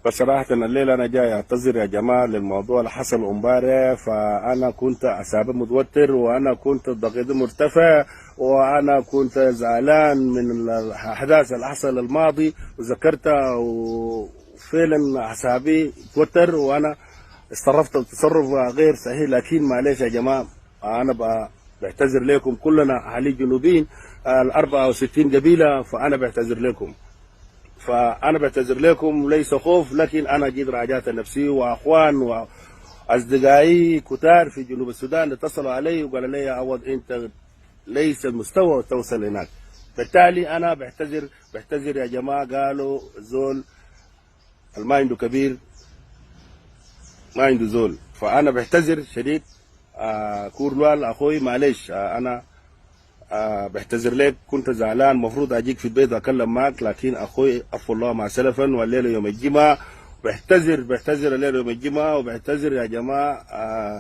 بصراحة الليلة أنا جاي أعتذر يا جماعة للموضوع اللي حصل امبارح. فأنا كنت أعصابي متوتر، وأنا كنت ضغطي مرتفع، وأنا كنت زعلان من الأحداث اللي حصل الماضي وذكرتها، وفعلا أعصابي توتر وأنا اتصرفت تصرف غير صحيح. لكن معلش يا جماعة، أنا بعتذر لكم كلنا أهالي الجنوبيين ال 64 قبيلة. فأنا بعتذر لكم، فانا بعتذر لكم، ليس خوف، لكن انا جيت راجعت نفسي، واخوان واصدقائي كتار في جنوب السودان اتصلوا علي وقالوا لي: يا عوض، انت ليس المستوى توصل هناك. بالتالي انا بعتذر، بعتذر يا جماعه. قالوا زول الما عنده كبير ما عنده زول. فانا بعتذر شديد. كورلوال اخوي، معلش، انا بعتذر لك، كنت زعلان، المفروض اجيك في البيت واكلم معك، لكن اخوي عفو الله ما سلفا. والليلة يوم الجمعه، بعتذر، بعتذر، الليلة يوم الجمعه، وبعتذر يا جماعة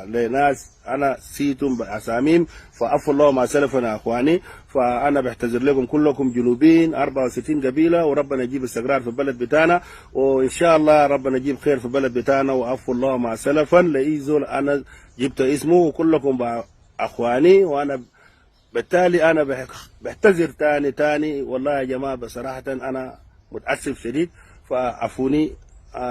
لناس انا نسيتهم باساميهم. فعفو الله ما سلفا يا اخواني. فانا بعتذر لكم كلكم جنوبيين 64 قبيله، وربنا يجيب استقرار في البلد بتاعنا، وان شاء الله ربنا يجيب خير في البلد بتاعنا. وعفو الله ما سلفا لاي زول انا جبت اسمه، وكلكم اخواني، وانا بالتالي انا بعتذر تاني تاني. والله يا جماعة بصراحة انا متاسف شديد، فعفوني.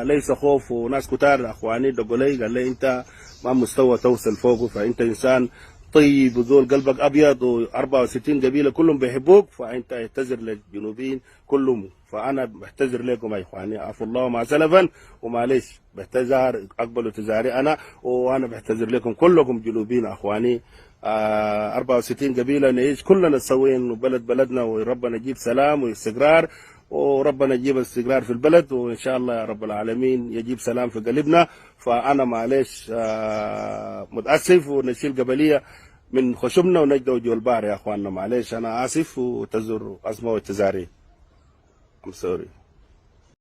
ليس خوف، وناس كتار اخواني دقوا لي، قال لي: انت ما مستوى توصل فوقه، فانت انسان طيب وزول قلبك ابيض، و64 قبيلة كلهم بيحبوك، فانت اعتذر للجنوبيين كلهم. فانا بعتذر لكم يا اخواني، عفو الله ما سلفا، ومعلش بعتذر، اقبلوا اعتذاري انا، وانا بعتذر لكم كلكم جنوبيين اخواني 64 قبيله، نعيش كلنا سوين، وبلد بلدنا، وربنا يجيب سلام واستقرار، وربنا يجيب استقرار في البلد، وان شاء الله يا رب العالمين يجيب سلام في قلبنا. فانا معلش متاسف، ونشيل قبليه من خشمنا ونجدع جوه البحر يا اخواننا. معلش، انا اسف، وتزر اسمعوا اعتذاري. I'm sorry.